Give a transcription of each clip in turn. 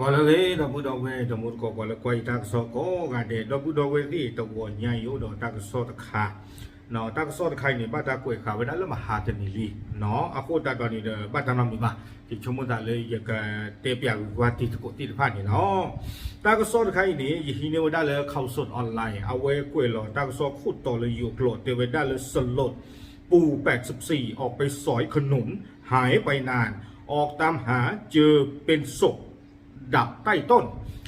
ဟါလၢအဂ့ၤ ဒီပုၢ်ဒီဝဲၢ် တံၤသကိး ပှၤလၢကွၢ်ယတၢ်ကစီၣ်ကိးဂၤဒဲး, ဒီပုၢ်ဒီဝဲၢ်သ့ၣ် တဂီၤညါအံၤအိၣ်ဒီးတၢ်ကစီၣ်တခါ, တၢ်ကစီၣ်တခါအံၤန့ၣ် ဘၣ်တၢ်ကွဲးဃာ်ဝဲဒၣ်လၢမဟါတနံၤလံ, အဃိသတးဒီးန့ၣ်ဒီး ဘၣ်တၢ်နီတမံၤဘၣ်, ယဆိကမိၣ်သးလၢယကတဲပၠးဂ့ၤဝဲတံၤသကိးသ့ၣ်တဖၣ်န့ၣ်လီၤ. တၢ်ကစီၣ်တခါအံၤန့ၣ် ယဟံးန့ၢ်ဝဲဒၣ်လၢ Khaosod Online အဝဲကွဲးလီၤတၢ်ကစီၣ်ခိၣ်တီလၢယိၤကျိာ် တဲဝဲဒၣ်လၢ สลด ปู่แปดสิบสี่ ออกไปสอยขนุน หายไปนาน ออกตามหาเจอเป็นศพ ดับใต้ต้น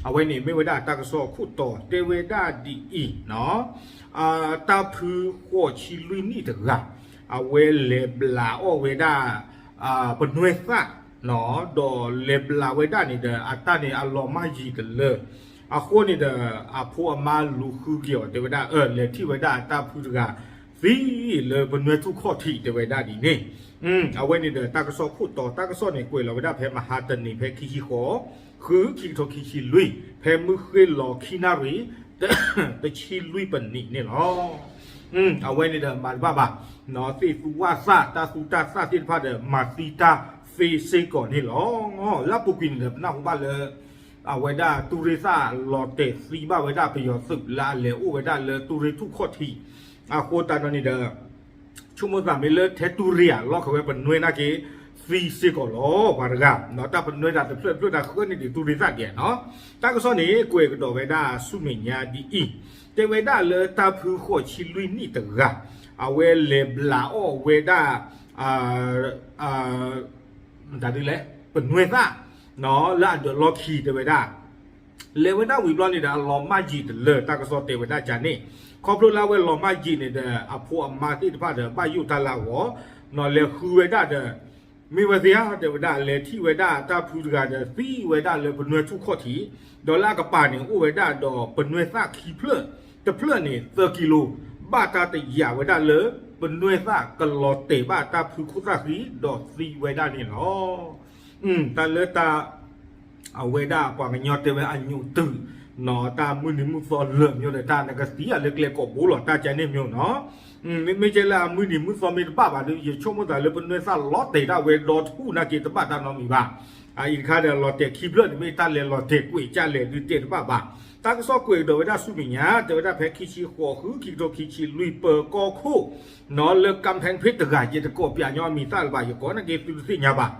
အဝဲန့ၣ်မ့ၢ်ဝဲဒၣ်တၢ်ကစီၣ်ခိၣ်တီ တဲဝဲဒၣ်ဒ်အံၤ, တၢ်ဖုဃိးဆံလွံၢ်နံၣ်တဂၤ အဝဲလဲၤဘျးအီၣ်ဝဲဒၣ် ပနွဲၢ်သၣ်, ဒီးလဲၤဘျးဝဲဒၣ်န့ၣ်ဒီး အတၢ်န့ၣ်အလီၤမၢ်ယံာ်တလၢ, အဃိန့ၣ်ဒီး အဖိအမါလူၤဃုက့ၤအီၤ တဲဝဲဒၣ် အၢ လဲၤထံၣ်ဝဲဒၣ်တၢ်ဖုတဂၤ သံလၢပနွဲၢ်ထူၣ်ခီၣ်ထံး တဲဝဲဒၣ်ဒ်န့ၣ်, အဝဲန့ၣ်ဒီးတၢ်ကစီၣ်ခိၣ်တီ တၢ်ကစီၣ်န့ၣ်ကွဲးလီၤဝဲဒၣ်ဖဲမဟါတနံၤ ဖဲခံဆံဃိး ဃု ခံကထိခံဆံလွံၢ် ဖဲမုၢ်ဃ့ၢ်လီၤခံနၣ်ရံၣ် တဆံလွံၢ်ပနံးန့ၣ်လီၤ. အဝဲန့ၣ်ဒီးမၤတဘၣ်ဘၣ်, သ့ၣ်သူဝၣ်သၣ် တၢ်သူတၢ်သၣ်သ့ၣ်တဖၣ်ဒီး မၤသံတၢ်သ့စ့ၢ်ကီးန့ၣ်လီၤ. လၢအပူၤကွံာ်န့ၣ်ဒီး ပနၢ်ဟူဘၣ်လၢ အဝဲဒၣ်တူၢ်ရ့ၣ်သၣ်လီၤတဲာ်သံဘၣ်ဝဲဒၣ်ပယီၤသုး လၢအလဲၤအိၣ်ဝဲဒၣ်လၢတူၢ်ရ့ၣ်ထူၣ်ခီၣ်ထံး, အဃိသတးဒီးန့ၣ်ဒီး ဆိကမိၣ်သးမ့ၢ်လၢထဲတူၢ်ရ့ၣ်ဧါ လီၢ်ခၢၣ်ဝဲပနွဲၢ်နာ်က့ သံစ့ၢ်ကီးလီၤ ပှၤတဂၤ, တၢ်ပနွဲၢ်တၢ်တဖျၢၣ်တဖျၢၣ်တၢ်ဃၢန့ၣ်ဒုးတူၢ်ရ့ၣ်သၣ်ဒ်နီၤ, တၢ်ကစီၣ်န့ၣ် ကွဲးကဒီးဝဲဒၣ်ဆူမဲာ်ညါဒ်အံၤ, တဲဝဲဒၣ်လၢတၢ်ဖုဃိးဆံလွံၢ်နံၣ်တဂၤ အဝဲလဲၤဘျးအီၣ်ဝဲဒၣ် မတၤဒ်လဲၣ် ပနွဲၢ်သၣ် လၢအဒၢးလီၢ်ခံတဲဝဲဒၣ်, လဲၤဝဲဒၣ်ဝံၤဘျီန့ၣ်ဒီး အလီၤမၢ်ယံာ်တလၢ တၢ်ကစီၣ်တဲဝဲဒၣ်ကန့ၣ်, ခီဖျိလၢအဝဲလီၤမၢ်ယံာ်န့ၣ်ဒီး အဖိအမါသ့ၣ်တဖၣ်ဒီး ဘၣ်ယိၣ်တၢ်လၢအဂီၢ်, လဲၤဃုဝဲဒၣ်ဒီး မ့ၢ်ဝဲသ့ဧါ တဲဝဲဒၣ် လဲၤထံၣ်ဝဲဒၣ်တၢ်ဖုတဂၤဒီး သံဝဲဒၣ်လၢပနွဲၢ်ထူၣ်ခီၣ်ထံး, ဒီးလၢအကပၤန့ၣ် အိၣ်ဝဲဒၣ်ဒီးပနွဲၢ်သၣ်ခံဖျၢၣ်, တဖျၢၣ်န့ၣ် သၢကံလိ, ဘၣ်တၢ်တယာ်ဝဲဒၣ်လၢ ပနွဲၢ်သၣ်ကလီၤတဲာ်ဘၣ်တၢ်ဖုခိၣ်သၣ်ဃံ ဒီးသံဝဲဒၣ်န့ၣ်လီၤ. တၢ်လၢတၢ် အဝဲဒၣ်ပှၤကညီတဲဝဲအညိးတုာ်, တၢ်မုၢ်နံၤမုၢ်သီလၢာ်မ့ၢ်ဒီးတၢ်နကသံအလၢကျဲကိးဘိလီၤ တၢ်ကန့ၣ်မ့ၢ်နီၤ, မ့မ့ၢ်ကဲလၢအမုၢ်နံၤမုၢ်သီမ့ၢ်တဘၣ်ဘၣ်ဒီး ယဆိကမိၣ်သးလၢပနွဲၢ်သၣ်လီၤတဲာ်ဒၣ်ဝဲဒီထူၣ်နာ်က့ တဘၣ်တၢ်နီတမံၤဘၣ်. အအံၤတခါဒီး လီၤတဲာ်ခံဖျၢၣ်န့ၣ် မ့ၢ်တၢ်လဲၤလီၤတဲာ်ကွဲးကၢ်လဲၣ်ဒုးတဲတဘၣ်ဘၣ်. တၢ်ကစီၣ်ကွဲးကဒီးဝဲဒၣ်ဆူမဲာ်ညါ တဲဝဲဒၣ်ဖဲခံဆံဃိး ဃု ခံကထိခံဆံလွံၢ် ပၢၤကီၢ်ခိၣ် နီၤလၢကၣ်ဖဲၣ်ဖ့ၣ်တဂၤ ယတကိးပၠးညီအမံၤသၣ်လၢၤဘၣ် ယကိးနာ်က့သုတသ့ၣ်ညါဘၣ်.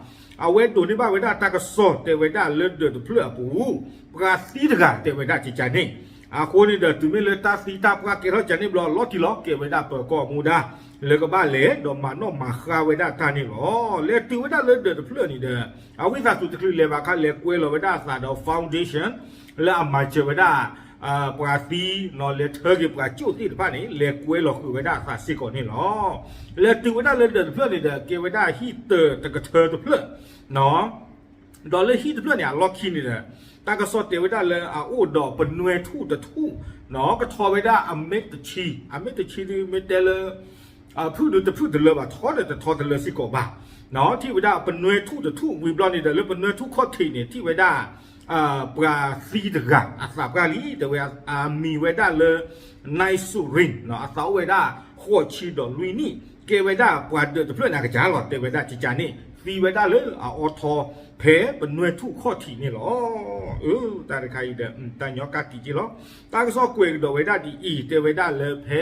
အဝဲဒိးန့ၢ်ဘၣ်ဝဲဒၣ်တၢ်ကစီၣ်တဲဝဲဒၣ်လၢဒၢးတဖျၢၣ်အပူၤ ပှၤသံတဂၤတဲဝဲဒၣ်ကကန့ၣ်, အဃိန့ၣ်ဒီး တုၤမ့ၢ်လၢတၢ်သံတၢ်ပှၢ်ကဲထီၣ်ကန့ၣ်ဘျီ လီၤတံၢ်လီၤကဲဝဲဒၣ်ပၢၤကီၢ်မူဒါ လၢကဘၣ်လဲၤဒီးမၤနီၣ်မၤဃါဝဲဒၣ်တၢ်န့ၣ်လီၤ. လဲၤတုၤဝဲဒၣ်လၢဒၢးတဖျၢၣ်န့ၣ်ဒီး အဝံသးစူၤတချုးလဲၤဘၣ်ခါ လဲၤကွဲလီၤဝဲဒၣ်အသးဒီး foundation လၢအမၤစၢၤဝဲဒၣ် ပှၤသံနီၤ လဲၤထၢက့ၤပှၤကၠိၣ်သ့ၣ်တဖၣ်န့ၣ် လဲၤကွဲလီၤဃုာ်ဝဲဒၣ်အသးစ့ၢ်ကီးန့ၣ်လီၤ. လဲၤတုၤဝဲဒၣ်လၢဒၢးတဖျၢၣ်န့ၣ်ဒီး ကဲဝဲဒၣ်ဟံၣ်တၢၤတကထၢတဖျၢၣ် ဒီးလၢဟံၣ်တဖျၢၣ်န့ၣ် အလီၢ်ခံန့ၣ်ဒီး တၢ်ကစီၣ်တဲဝဲဒၣ်လၢအအိၣ်ဒီးပနွဲၢ်ထူၣ်တထူၣ် ကထီဝဲဒၣ်အမ့ၢ်တဆံ, အမ့ၢ်တဆံဒုးမ့ၢ်တဲလၢ ဖုၣ်ဒုးတဖုၣ်တလၢဘၣ် ထီဒီးတထီတလၢစ့ၢ်ကီးဘၣ်. ထံၣ်ဝဲဒၣ်ပနွဲၢ်ထူၣ်တထူၣ် ဝံၤဘျီန့ၣ်ဒီး လၢပနွဲၢ်ထူၣ်ခီၣ်ထံးန့ၣ် ထံၣ်ဝဲဒၣ် ပှၤသံတဂၤ အသးပှၢ်လံ တဲဝဲ အမံၤဝဲဒၣ်လၢ နၢၣ်စူၣ်ရ့ၣ် အသးအိၣ်ဝဲဒၣ် ဃိးဆံဒီးလွံၢ်နံၣ် ကဲဝဲဒၣ်ပှၤဒၢးတဖျၢၣ်န့ၣ်အကစၢ်လီၤ တဲဝဲဒၣ်ကကန့ၣ် သံဝဲဒၣ်လၢအအိၣ်ထီၣ်ဖဲပနွဲၢ်ထူၣ်ခီၣ်ထံးန့ၣ်လီၤ. အၢ တၢ်တခါအံၤဒီး တၢ်ညီကၣ်ကံးက့လီၤ. တၢ်ကစီၣ်ကွဲးကဒီးဝဲဒၣ်ဒ်အံၤ တဲဝဲဒၣ်လၢဖဲ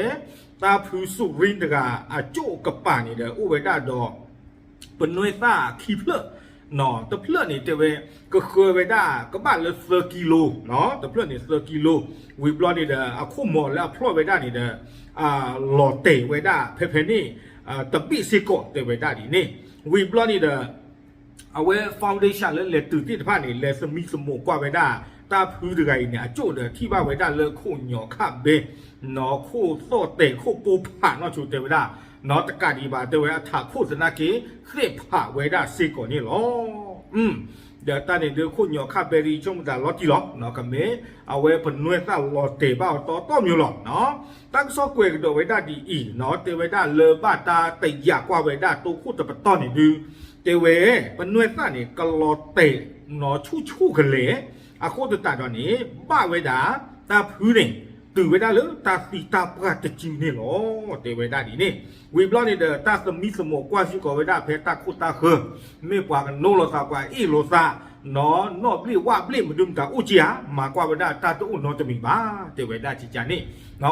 တၢ်ဖုစူၣ်ရ့ၣ်တဂၤအကၠိၣ်ကပၤန့ၣ်ဒီး အိၣ်ဝဲဒၣ်ဒီး ပနွဲၢ်သၣ်ခံဖျၢၣ် တဖျၢၣ်န့ၣ်တဲဝဲ ကဃၢဝဲဒၣ် ကဘၣ်လၢသၢကံလိ, တဖျၢၣ်န့ၣ်သၢကံလိ, ဝံၤဘျီန့ၣ်ဒီး အခိၣ်မီၤလၢအဖျီၣ်ဝဲဒၣ်န့ၣ်ဒီး လီၤတဲာ်ဝဲဒၣ်ဖဲဖဲန့ၣ် တဘ့ၣ်စ့ၢ်ကီးတဲဝဲဒၣ်ဒ်န့ၣ်, ဝံၤဘျီန့ၣ်ဒီး အဝဲ foundation လၢလဲၤတုၤသ့ၣ်တဖၣ်န့ၣ် လဲၤသမံသမိးကွၢ်ဝဲဒၣ် တၢ်ဖုတဂၤအံၤန့ၣ် အကၠိၣ်ဒီးထံၣ်ဘၣ်ဝဲဒၣ်လၢခိၣ်ညီၣ်ခၣ်ဘဲ နီၢ်ခိၣ်သီၣ်တဲာ်ခိၣ်ပိဖးနီၢ်ဆိတဲဝဲဒၣ်, နီၢ်တကးဒံးဘၣ်တဲဝဲအထးခိၣ်သနာ်က့ သ့ၣ်ဖးဝဲဒၣ်စ့ၢ်ကီးန့ၣ်လီၤ. ဒီးတၢ်န့ၣ်ဒုးခိၣ်ညီၣ်ခၣ်ဘဲဒ်ဆိကမိၣ်သးလီၤတံၢ်လီၤ, ကမ့ၢ်အဝဲပနွဲၢ်သၣ်လီၤတဲာ်ဘၣ်အီၤတီတီမၢ်လီၤ. တၢ်ကစီၣ်ကွဲးကဒီးဝဲဒၣ်ဒ်အံၤ, တဲဝဲဒၣ်လၢဘၣ်တၢ်တယာ်ကွၢ်ဝဲဒၣ်တိခိၣ်တပတီၢ်န့ၣ်ဒုး, တဲဝဲ ပနွဲၢ်သၣ်န့ၣ် ကလီၤတဲာ်နီၢ်ဆူၣ်ဆူၣ်ကလဲာ်, အဃိသတးဒီးန့ၣ် ဘၣ်ဝဲဒၣ် တၢ်ဖုန့ၣ် တုၤဝဲဒၣ်လၢတၢ်သံတၢ်ပှၢ်တစုန့ၣ်လီၤ. တဲဝဲဒၣ်ဒ်န့ၣ်, ဝံၤဘျီန့ၣ်ဒီး တၢ်သမံသမိးကွၢ်စ့ၢ်ကီးဝဲဒၣ်ဖဲတၢ်ခိၣ်တၢ်ဃၢၤ, မ့ၢ်ပှၤကနိးလိာ်သး ပှၤအ့ၣ်လိာ်သး, နီၢ်ဘျ့ၣ်ဝၣ်ဘျ့ၣ်မနုၤမတၤအိၣ်က့ဧါ, မၤကွၢ်ဝဲဒၣ်တၢ်တအိၣ်နီတမံၤဘၣ်, တဲဝဲဒၣ်ကကန့ၣ်,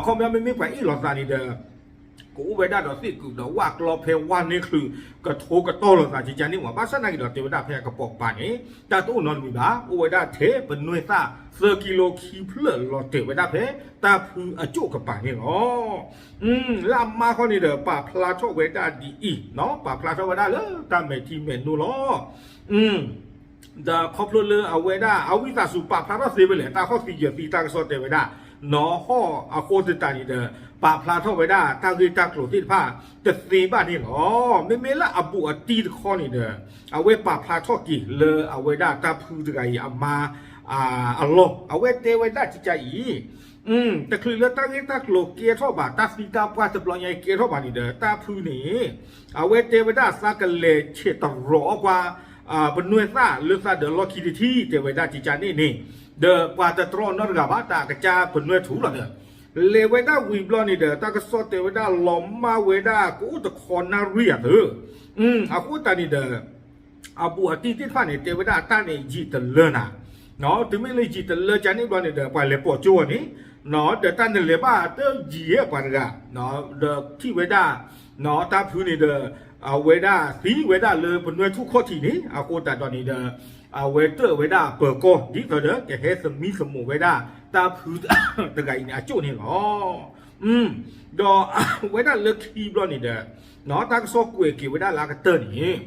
ခီပညီမ့မ့ၢ်ပှၤအ့ၣ်လိာ်သးန့ၣ်ဒီး ကအိၣ်ဝဲဒၣ်ဒီးသ့ၣ်ကုာ်ဒီးဝၣ်ကျီဖဲဝၣ်န့ၢ်ချုး ကထိကတီၢ်လိာ်သးကကန့ၣ်မး, ဘၣ်ဆၣ်နာ်က့ဒီးတဲဝဲဒၣ်ဖဲအကပိာ်ကပၤန့ၣ် တၢ်တအိၣ်နီတမံၤဘၣ်, အိၣ်ဝဲဒၣ်ထဲပနွဲၢ်သၣ်သၢကံလိခံဖျၢၣ်လီၤတဲာ်ဝဲဒၣ်ဖဲ တၢ်ဖုအကၠိၣ်ကပၤန့ၣ်လီၤ. လၢအမါဃီန့ၣ်ဒီး ပာ်ဖျါထီၣ်ဝဲဒၣ်ဒ်အံၤ, ပာ်ဖျါထီၣ်ဝဲဒၣ်လၢတၢ်မဲာ်ထံမဲာ်နိလီၤ. ဒီးခီဖျိလၢအဝဲဒၣ် အဝံသးစူၤပာ်ဖျါထီၣ်သ့ဝဲလဲၣ်, တၢ်ဟီၣ်သံယၢၤသံတၢ်ကစီၣ်တဲဝဲဒၣ်, နီၢ်ဟီၣ်အဃိသတးန့ၣ်ဒီး ပာ်ဖျါထီၣ်ဝဲဒၣ်တၢ်ဂ့ၢ်တၢ်ကျိၤသ့ၣ်တဖၣ် တသ့ဘၣ်န့ၣ်လီၤ. မ့မ့ၢ်လၢအဘူးအတံၢ်တခီန့ၣ်ဒီး အဝဲပာ်ဖျါထီၣ်က့ၤလၢအဝဲဒၣ်တၢ်ဖုတဂၤအံၤအမါ အလီၢ်, အဝဲတဲဝဲဒၣ်ကကအံၤ တချုးလၢတၢ်ဂ့ၢ်တၢ်ကျိၤကဲထီၣ်ဘၣ်, တၢ်သံတၢ်ပှၢ်တဘျီညါအံၤကဲထီၣ်ဘၣ်န့ၣ်ဒီး တၢ်ဖုန့ၣ် အဝဲတဲဝဲဒၣ်သးကလဲၤဆဲးတရီးအီၣ်ကွၢ် ပနွဲၢ်သၣ်လၢသးဒီးလီၢ်ခံတထံၣ် တဲဝဲဒၣ်ကကန့ၣ်န့ၣ်, ဒီးပှၤတတရီးနီတဂၤဘၣ် တၢ်ကစၢ်ပနွဲၢ်ထူလီၤဒီး လဲၤဝဲဒၣ်ဝံၤဘျီန့ၣ်ဒီး တၢ်ကစီၣ်တဲဝဲဒၣ်လီၤမၢ်ဝဲဒၣ် ကအိၣ်တခီနၣ်ရံၣ်အသၢ, အဃိသတးန့ၣ်ဒီး အဘူးအတံၢ်သ့ၣ်တဖၣ်န့ၣ် တဲဝဲဒၣ်အတၢ်န့ၣ်ယံာ်တလၢနၤ, တုၤမ့ၢ်လၢယံာ်တလၢကန့ၣ်ဘျီန့ၣ်ဒီး ပှၤလဲၤပိာ်ကၠိအီၤန့ၣ်, ဒီးတၢ်နလဲၤဘၣ်တယံာ်ပှၤတဂၤ, ဒီးထံၣ်ဝဲဒၣ် တၢ်ဖုန့ၣ်ဒီး အဝဲဒၣ်သံဝဲဒၣ်လၢပနွဲၢ်ထူၣ်ခီၣ်ထံးန့ၣ် အဃိသတးဒီးန့ၣ်ဒီး အဝဲတၢၣ်ဝဲဒၣ်ပၢၤကီၢ် ဒ်သိးဒီးကဟဲသမံသမိးဝဲဒၣ်တၢ်ဖုတဂၤအံၤန့ၣ်အကၠိၣ်န့ၣ်လီၤ. ဒီးဝဲဒၣ်လၢခံဘျီန့ၣ်ဒီး တၢ်ကစီၣ်ကွဲးက့ၤဝဲဒၣ်လၢအကတၢၢ်န့ၣ်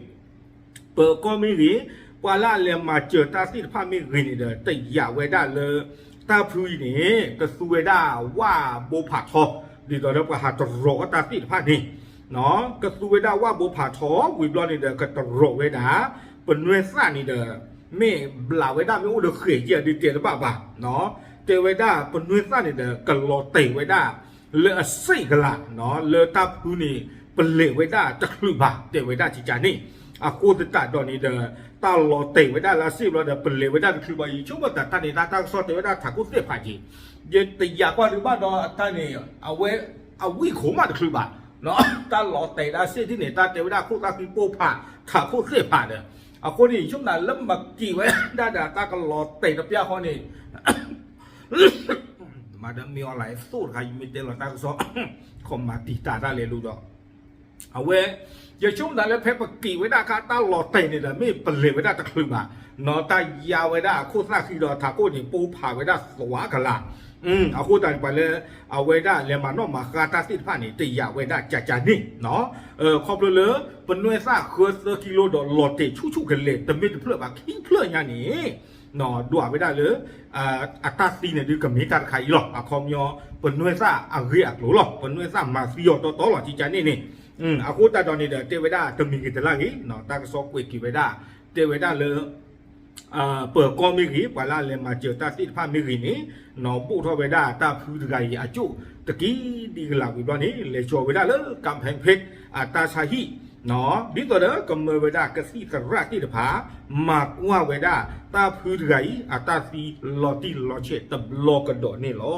ပၢၤကီၢ်မ့ၢ်ဂ့ၤ, ပှၤလၢအလဲၤမၤစၢၤတၢ်သ့ၣ်တဖၣ်မ့ၢ်ဂ့ၤန့ၣ်ဒီး တယာ်ဝဲဒၣ်လၢ တၢ်ဖုအံၤန့ၣ် ကသူဝဲဒၣ်ဝၣ်ဘိဖးထီ ဒ်သိးဒီးပှၤဟးတရီးအီၣ်တၢ်သ့ၣ်တဖၣ်န့ၣ်, ကသူဝဲဒၣ်ဝၣ်ဘိဖးထီ ဝံၤဘျီန့ၣ်ဒီး ကတရီးဝဲဒၣ် ပနွဲၢ်သၣ်န့ၣ်ဒီး မ့ၢ်ဘျးဝဲဒၣ်မ့ၢ်အိၣ်ဒီးဃဲၤက့ၤအဒုးတဲတဘၣ်ဘၣ်, တဲဝဲဒၣ်ပနွဲၢ်သၣ်န့ၣ်ဒီး ကလီၤတဲာ်ဝဲဒၣ် လၢအစ့ၣ်ကလာ်, လၢတၢ်ဖုန့ၣ် ပလဲၤဝဲဒၣ်တချုးဘၣ် တဲဝဲဒၣ်ကကန့ၣ်, အဃိသတးဒီးန့ၣ်ဒီး တၢ်လီၤတဲာ်ဝဲဒၣ်လၢအစ့ၣ်ဘျီဒီး ပလဲၤဝဲဒၣ်တချုးဘၣ်, ယဆိကမိၣ်သးတၢ်န့ၣ် တၢ်ကစီၣ်တဲဝဲဒၣ်ထးခိၣ်သ့ၣ်ဖးက့ၤ, ယတယာ်ကွၢ်ဒုးဘၣ်ဒီးအတၢ်န့ၣ် အဝဲ အဝံၣ်ခိၣ်မးတချုးဘၣ်, တၢ်လီၤတဲာ်ဒၣ်စ့ၣ်ထံၣ်န့ၣ် တၢ်တဲဝဲဒၣ်ခိၣ်သၣ်ဃံပိၢ်ဖး ထးခိၣ်သ့ၣ်ဖးဒီး, အဃိန့ၣ် ယဆိကမိၣ်သးလၢမက့ၤဝဲဒၣ်ဒီးတၢ်ကလီၤတဲာ်တပျၢ်ဃီန့ၣ် မၤဒီးမ့ၢ်အီၤလၢသိၣ်တခါ ယမ့ၢ်တဲလီၤတၢ်ကစီၣ် ခီမၤတံာ်တာ်တၢ်လဲၤလိၤဒီး အဝဲ ယဆိကမိၣ်သးလၢဖဲပက့ၤဝဲဒၣ်အခါ တၢ်လီၤတဲာ်န့ၣ်ဒီး မ့ၢ်ပလဲၤဝဲဒၣ်တချုးဘၣ်, နီၢ်တၢ်ယါဝဲဒၣ်အခိၣ်သၣ်ဃံဒီးထးခိၣ်န့ၣ် ပိၢ်ဖးဝဲဒၣ်သွးကလာ်, အဃိသတးန့ၣ် ပှၤလၢ အဝဲဒၣ်လဲၤမၤနီၣ်မၤဃါတၢ်သ့ၣ်တဖၣ်န့ၣ် တယာ်ဝဲဒၣ်ကကန့ၣ်, ခီဖျိလၢ ပနွဲၢ်သၣ်ဃၢသၢကံလိဒီးလီၤတဲာ်ဆူၣ်ဆူၣ်ကလဲာ် တမ့ၢ်တဖျၢၣ်ဘၣ် ခံဖျၢၣ်ညါန့ၣ် ဒွးဝဲဒၣ်လၢ အတၢ်သံန့ၣ်ဒုးကမ့ၢ်တၢ်တခါအံၤလီၤ. အခီပညီ ပနွဲၢ်သၣ်အဂ့ၢ်အကျိၤလီၤ. ပနွဲၢ်သၣ်မၤသံအီၤတီတီလီၤ ကကန့ၣ်န့ၣ်, အဃိသတးဒီးန့ၣ်ဒီး တဲဝဲဒၣ်တမံၤဂ့ၤတလၢ်ဂ့ၤ တၢ်ကစီၣ်ကွဲးက့ၤဝဲဒၣ် တဲဝဲဒၣ်လၢ ပၢၤကီၢ်မ့ၢ်ဂ့ၤ ပှၤလၢအလဲၤမၤစၢၤတၢ်သ့ၣ်တဖၣ်မ့ၢ်ဂ့ၤန့ၣ် နီၢ်ဘိၣ်ထီၣ်ဝဲဒၣ်တၢ်ဖုတဂၤအံၤအကၠိၣ် တကံဒံကလးဝံၤဘျီန့ၣ် လဲၤကၠီၤဝဲဒၣ်လၢ ကၣ်ဖဲၣ်ဖ့း အတၢ်ဆါဟံၣ် ဒ်သိးဒီးကမၢဝဲဒၣ်ကသံၣ်သရၣ်သ့ၣ်တဖၣ် မၤကွၢ်ဝဲဒၣ်တၢ်ဖုတဂၤအံၤ အတၢ်သံလီၤတံၢ်လီၤဆဲးတဘျီကဒီးန့ၣ်လီၤ.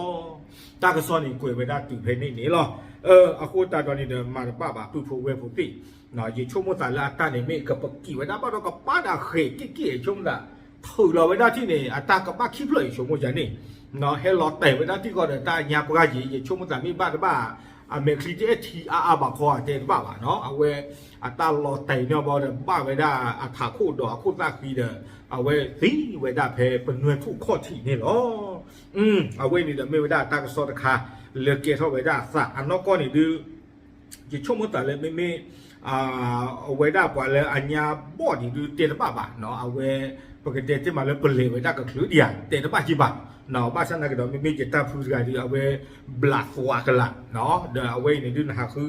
တၢ်ကစီၣ်န့ၣ်ကွဲးဝဲဒၣ်တုၤဖဲန့ၣ်န့ၣ်လီၤ. အဃိသတးဒီးန့ၣ်ဒီး မၤတဘၣ်ဘၣ် ပုၢ်ဖိဝဲၢ်ဖိသ့ၣ် ယဆိကမိၣ်သးလၢအတၢ်န့ၣ်မ့ၢ်ကပက့ၤဝဲဒၣ်ဘၣ်ဒီးကပၤဒၣ်ဃဲၤက့ၣ်က့ၣ် ယဆိကမိၣ်သး ထုးလီၤဝဲဒၣ်ထံၣ်န့ၣ် အတၢ်ကဘၣ်ခံဖျၢၣ် ယဆိကမိၣ်ယၤန့ၣ် ဟဲလီၤတဲာ်ဝဲဒၣ်ထံၣ်ဃီဒီး တၢ်ညါပှၢ်ယံၤ ယဆိကမိၣ်သးမ့ၢ်ဘၣ်တဘၣ် အမဲာ်ချံတအဲၣ်ထံအါအါဘၣ်ခီ တဲတဘၣ်ဘၣ်နီၤ အဝဲ အတၢ်လီၤတဲာ်န့ၣ်ဘၣ်ဒီး ဘၣ်ဝဲဒၣ်အထးခိၣ်ဒီးအခိၣ်သၣ်ဃံဒီး အဝဲသံဝဲဒၣ်ဖဲပနွဲၢ်ထူၣ်ခီၣ်ထံးန့ၣ်လီၤ. အဝဲန့ၣ်ဒီးမ့ၢ်ဝဲဒၣ်တၢ်ကစီၣ်တခါ လၢကဲထီၣ်ဝဲဒၣ်အသးအနီၢ်ကီၢ်န့ၣ်ဒုး ယဆိကမိၣ်သးလၢမ့မ့ၢ် အဝဲဒၣ်ပှၤလၢအညါဘီၣ်ဒံးဒုးတဲတဘၣ်ဘၣ်နီၤ အဝဲ ပကတဲတ့ၢ်မးလၢပလဲၤဝဲဒၣ်ကချုးဒံးဧါ တဲတဘၣ်က့ၤဘၣ်နီၤ ဘၣ်ဆၣ်သနာ်က့ဒီး မ့မ့ၢ်ယတၢ်ဖုတဂၤဒုး အဝဲဘျးသွးကလာ်နီၤ ဒီးအဝဲအံၤန့ၣ်ဒုးနဟးဃု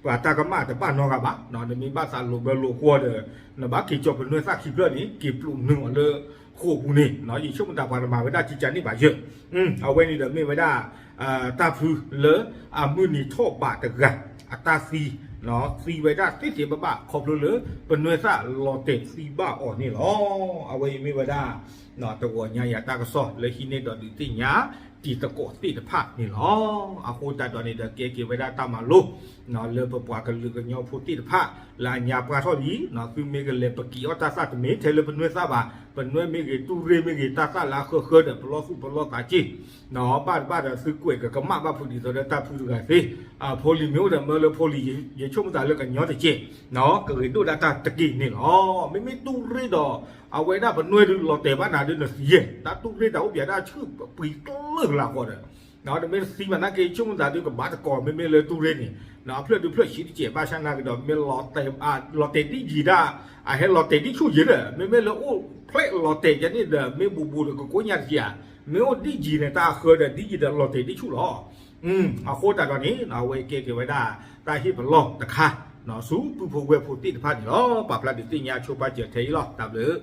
ပှၤတၢ်ကမၣ်တဘၣ်နီတဂၤဘၣ်နီၤ နမ့ၢ်ဘၣ်သးလိာ်ဘၢလိာ်ကွီၢ်ဒီး နဘၣ်က့ၤကၠီၤပနွဲၢ်သၣ်ခံဖျၢၣ်န့ၣ် က့ၤပျိးနုာ်အီၤလၢဃိာ်ပူၤန့ၣ်နီၤ ယဆိကမိၣ်တၢ်ပှၤတမၤဝဲဒၣ်ကကန့ၣ်ဘၣ်ယဲၢ် အဝဲန့ၣ်ဒီးမ့ၢ်ဝဲဒၣ် တၢ်ဖုလၢအမုၢ်နံၤထီၣ်ဘးတဂၤ အတၢ်သံ သံဝဲဒၣ်သ့သ့ဘၣ်ဘၣ် ခီဖျိလၢပနွဲၢ်သၣ်လီၤတဲာ်သံဘၣ်အီၤန့ၣ်လီၤ. အဝဲအံၤမ့ၢ်ဝဲဒၣ် တဂီၤညါယၤတၢ်ကစီၣ်လၢဟံးန့ၢ်ဒီးဒုးသ့ၣ်ညါ တံၤသကိးသ့ၣ်တဖၣ်န့ၣ်လီၤ. အဃိသတးဒီးန့ၣ်ဒီး ကဲက့ၤဝဲဒၣ်တၢ်မၤလိ လၢပပှၤကလုာ်ကညီဖိသ့ၣ်တဖၣ် လၢအညါပှၢ်ထီၣ်လံ, သုမ့ၢ်ကလဲၤပက့ၤအီၣ်တၢ်သၣ်တမ့ၢ်ထဲလၢပနွဲၣ်သၣ်ဘၣ်, ပနွဲၣ်မ့ၢ်ဂ့ၤ တူၢ်ရ့ၣ်မ့ၢ်ဂ့ၤ တၢ်သၣ်လၢအဃၢဃၢဒီး ပလီၢ်သူၣ်ပလီၢ်သးက့ၢ် ဘၣ်တဘၣ်ဒီးသုကွဲးကကမၣ်ဘၣ်ဖုးဒ်သိးဒီးတၢ်ဖုတဂၤသ့, ဖိလံၤမ့ၢ်အိၣ်ဒီးမၢလၢဖိလံၤ ယဆိကမိၣ်သးလၢကညီတကဲး ကဂ့ၤဒိၣ်ဒၣ်တၢ်တက့ၢ်န့ၣ်လီၤ. မ့မ့ၢ်တူၢ်ရ့ၣ်ဒီး အဝဲဒၣ်ပနွဲၣ်ဒုးလီၤတဲာ်ဘၣ်နၤဒုးနသံယဲၢ်, တၢ်တူၢ်ရ့ၣ်တၢ်အိၣ်ပၠးဒၣ်ဆူပှံၤကျၢၢ်လၢဃီဒီး နမ့ၢ်သံမးနာ်က့ ဆိကမိၣ်သးဒုးကဘၣ်တကိး မ့မ့ၢ်လၢတူၢ်ရ့ၣ်န့ၣ် အဖျၢၣ်ဒုးဖျၢၣ်ဆံးတကဲး ဘၣ်ဆၣ်နာ်က့ဒီး မ့ၢ်လီၤတဲာ်ဒ်ယံၤဒၣ် အဟဲလီၤတဲာ်ဒ်ဆူၣ်ယံၤဒီး မ့မ့ၢ်လၢအိၣ်ဖျဲၣ်လီၤတဲာ်ယဲန့ၣ်ဒီး မ့ၢ်ဘူးဘူးဒီးကကိးညါတက့ၢ်ဧါ, မ့ၢ်အိၣ်ဒ်ယံၤန့ၣ် တၢ်အဃၢဒီးဒ်ယံၤဒီးလီၤတဲာ်ဒ်ဆူၣ်လီၤ. အဃိသတးဒီးန့ၣ် အဝဲကဲက့ၤဝဲဒၣ် တၢ်ဟ့ၣ်ပလီၢ်တခါ ဆူပုၢ်ဖိဝဲၢ်ဖိသ့ၣ်တဖၣ်န့ၣ်လီၤ. ပာ်ဖျါဒုးသ့ၣ်ညါဆိပာ်စၢၤထဲအံၤလီၤ. တၢ်ဘျုး